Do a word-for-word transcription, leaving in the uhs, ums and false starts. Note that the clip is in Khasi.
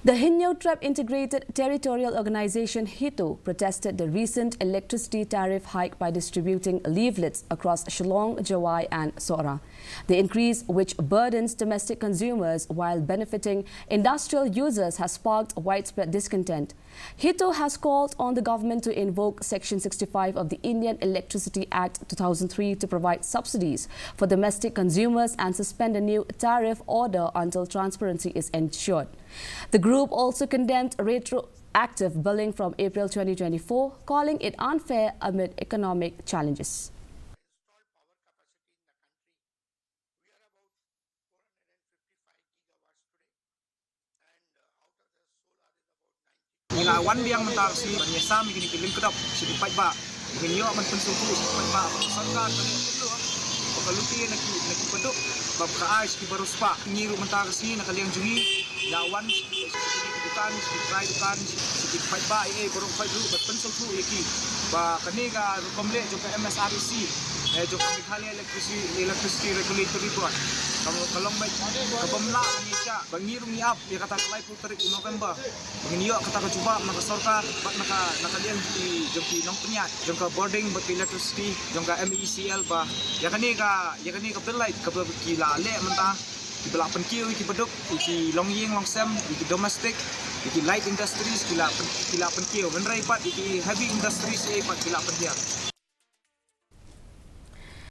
The Hynñiewtrep Integrated Territorial Organization, HITO, protested the recent electricity tariff hike by distributing leaflets across Shillong, Jowai and Sohra. The increase, which burdens domestic consumers while benefiting industrial users, has sparked widespread discontent. HITO has called on the government to invoke Section sixty-five of the Indian Electricity Act two thousand three to provide subsidies for domestic consumers and suspend a new tariff order until transparency is ensured. The group also condemned retroactive billing from April twenty twenty-four, calling it unfair amid economic challenges. Ngi la wan biang mynta ka sngi ban ïasam ïa kine ki lyngkdop sha ki paidbah. Ba ngin ïoh ban pynsngewthuh sha ki paidbah ba ka sorkar ka leh pynlong ba ka lute na ki na ki baduk ba ka ai sha ki baroh spah. Ngi ruh mynta ka sngi na ka liang jong ngi la wan sha ki sha kine ki dukan, sha ki trai dukan, sha ki paidbah, eh, baroh peit ruh ban pynsngewthuh ïa ki ba kane ka rukom leh jong ka M S R E C, eh, jong ka Meghalaya Electricity, Electricity Regulatory Board ka long beit ka bym lah ban ïa ba ngi ruh ngi ap ïa kata ka laiphew tarik u November ba ngin ïoh kata ka jubab na ka sorkar bad na ka na ka liang jong ki jong ki nongpynïaid jong ka bording bad ka electricity jong ka M E E C L ba ïa kane ka ïa kane ka bill lait kaba ki la leh mynta kiba la pynkiew ïa ki baduk ïa ki longïing longsem ïa ki domestic ïa ki light industries ki la pyn- ki la pynkiew hynrei pat ïa ki heavy industries eh pat ki la pynhiar.